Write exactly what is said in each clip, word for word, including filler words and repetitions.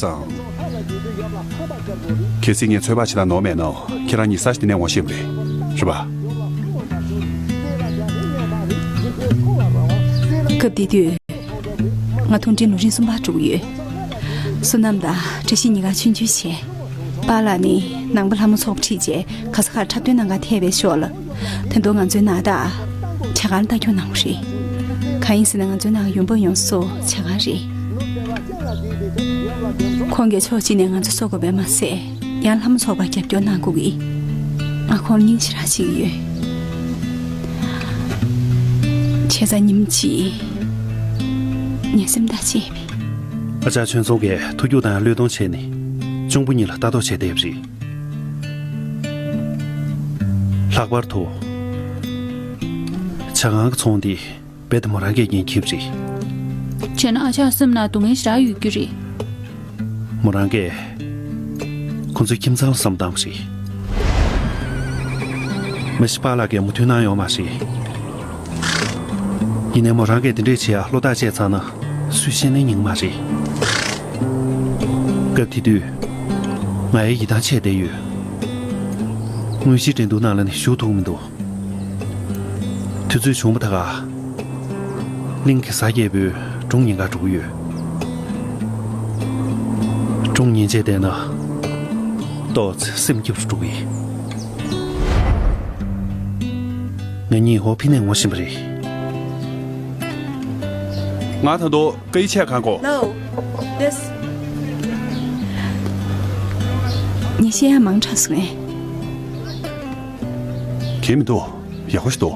ཙང་། གལ་སྲིད་ངས་ཚོད་དཔག་བྱེད་སྟངས་ནོར་མེད་ན་ཁྱེད་རང་གཉིས་ས་ཞིག་དེ་ནས་འོང་ཤེས་པ་རེད། རེད་པ། སྐབས་དེ་དུས། ང་མཐོ་འབྲིང་ལོ་རིམ་གསུམ་པར་འགྲོ་གི་ཡོད། བསོད་ནམས་དང་བཀྲ་ཤིས་གཉིས་ཀ་ཆུང་ཆུང་བྱས། པཱ་ལགས་ནི་ནང་པ་ལྷ་མོ་ཚོགས་པ་ཁྲིད་བྱས་ག་ས་གར་འཁྲབ་སྟོན་གནང་གར་ཐད་པའི་ཤོག་ལ། ད་དུང་ང་ཚོའི་ནང་ད་ཇ་ཁང་ལྟ་སྐྱོང་གནང་བ་རེད། གང་ཡིན་ཟེར་ན་ང་ཚོའི་ནང་ཡོང་འབབ་ཡོངས་སུ་ཇ་ཁང་རེད། ཁོང་གིས་ཕྱོགས་གཅིག་ནས་ང་ཚོ་གསོ་དགོས་པས་མ་ཟད། ཡང་ལྷ་མོ་ཚོགས་པར་རྒྱབ་སྐྱོར་གནང་དགོས་ཀྱི། ང་ཁོང་སྙིང་ཞེ་དྲག་བརྗེད་ཀྱི་ཡོད། བྱས་ཙང་ཉིན་གཅིག་ངའི་སེམས་ཐག་བཅད་པས། ཨ་ཅག་ཆོས་འཛོམས་ཀྱིས་ཐུགས་རྒྱུགས་དང་བློས་གཏོང་བྱས་ནས་གཅུང་པོ་གཉིས་ལ་ལྟ་རྟོག་བྱས་བསྡད་པ་རེད། ལྷག་པར་དུ་ཇ་ཁང་གི་ཚོང་འདི་རྦད་དེ་མོ་རང་གིས་འགན་འཁྱེར་བ་རེད། བྱས་ན་ཨ་ཅག་སེམས་ནང་སྡུག་བསྔལ་ཞེ་དྲག་ཡོད་རྒྱུ་རེད། མོ་རང་གིས་ཁོ་ཚོའི་ཁྱིམ་ཚང་ལ་བསམ་བཏང་བ་རེད། མ་གཞི་པཱ་ལགས་ཀྱིས་མོས་མཐུན་གནང་ཡོད་མ་རེད། ཡིན་ནའི་མོ་རང་གིས་དེ་འདྲས་བྱེད་ཡ་བློ་ཐག་བཅད་ཚར་ན་སུས་བཤད་ནའི་ཉན་གི་མ་རེད། སྐབས་དེ་དུས་ང་ཡི་ཡིད་ཐང་ཆད་བསྡད་ཡོད། དངོས་གཞིའི་འགྲན་བསྡུར་ནང་ལ་ནི་ཞུགས་ཐུབ་ཀྱི་མི་འདུག་དུས་ཚོད་བྱུང་བ་ད་ག་གླིང་གེ་སར་རྒྱལ་པོའི་སྒྲུང་ཉན་གར་འགྲོ་གི་ཡོད། སྒྲུང་ཉན་བྱས་བསྡད་ན་ཏོག་ཙམ་སེམས་སྐྱིད་པོ་འགྲོ་གི་ཡིན། ང་གཉིས་ཧོ་ཕི་ནས་ངོ་ཤེས་པ་རེད། ང་ད་དུང་སྐད་ཡིག་ཆེད་གང་དགོས། Hello. This. ངས་བཤད་ཡ་མང་དྲགས་སོང་ངས། གལ་མི་འདུག་ཡག་པོ་ཞིག་འདུག་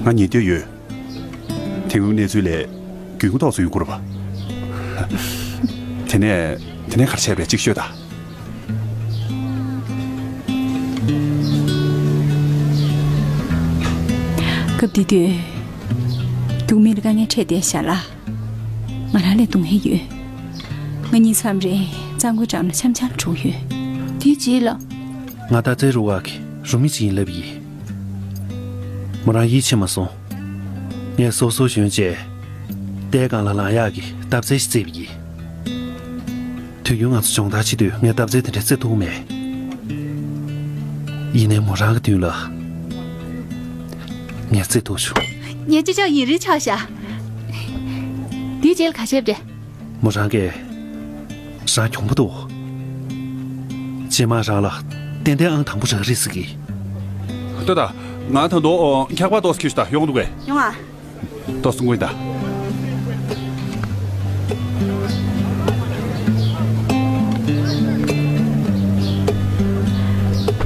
ང་ཉན་འདོད་ཡོད། དེང་རབས་གནས་ཚུལ་ལས་རྒྱུན་ཐོགས་སུ་ཡོང་གི་རེད་པ། དེ་ནས་དེ་ནས་ག་རེ་བྱས་པས་གཅིག་ཤོད་དང་། སྐབས་དེ་དུས། རྒྱུག་མེད་ལ་དཀའ་ངལ་འཕྲད་བསྡད་ཤག་ལ། ང་རང་ལས་སྡུག་བསྔལ་ཡོད། ང་གཉིས་མཚམས་རེ་གཙང་པོའི་འགྲམ་ལ་འཆམ་འཆམ་འགྲོ་ཡོད། དེའི་རྗེས་ལ། ང་རྟ་རྩལ་རུ་ཁག་གི་རུ་མི་ཅིག་ཡིན་ལབ་ཡིན། མོ་རང་ཡིད་ཆེས་མ་སོང་། ངས་སོ་སོ་ཞོན་བྱས། རྟའི་སྒང་ལ་ལངས་ཡག་གི་རྟ་རྩལ་ཞིག་རྩེས་པ་ཡིན། དུས་རྒྱུན་ང་ཚོ་སྦྱོང་བརྡར་བྱེད་དུས་ངས་རྟ་རྩལ་དེ་འདྲ་རྩེ་ཐུབ་མེད། ཡིན་ནའི་མོ་རང་གི་མདུན་ལ་ངས་རྩེ་ཐུབ་བྱུང་། ངས་ཅི་ལྕགས་ཡིན་རེད་ཆགས་ཤག་དེའི་རྗེས་ལ་ག་བྱས་པ་རེད། མོ་རང་གིས། རང་གྱོང་པོ་འདུག་རྗེས་མ་རང་ལ་ཏན་ཏན་ཨང་དང་པོ་རག་རེད་ཟེར་གི། ལྟོས་དང་། ང་ད་དུང་འཁྱག་པ་ཏོག་ཙམ་ཁྱེར་ཤོག་དང་། ཡོང་དུས་ཀས། ཡོང་ཨ། ཏོག་ཙམ་སྔོན་དང་།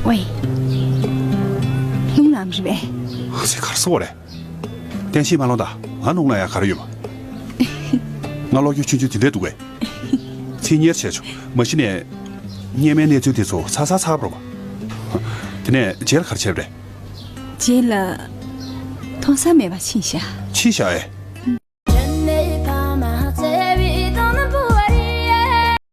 ཝེ། རླུང་ལངས་རེད་པས། ཨ་ཙི། ག་རེ་ཟེར་བ་རེད། བསྟན་ཤེས་མ་ལོང་དང་། ང་རླུང་ལངས་ཡ་ག་རེ་ཡོད་པ། ང་བློ་འགྱོད་ཆུང་ཆུང་དེ་འདྲས་འདུག་གས། ཚིག་གཉེར་བྱས་ཆོག་མ་གཞི་ནས། སྔོན་མའི་གནས་ཚུལ་དེ་ཚོ་ཚར་ཚར་ཚར་བ་རེད་པ། དེ་ནས་རྗེས་ལ་ག་རེ་བྱས་པ་རེད། རྗེས་ལ། མཐོང་ས་མེད་པར་ཕྱིན་ཤག་ཕྱིན་ཤག་ཨེ།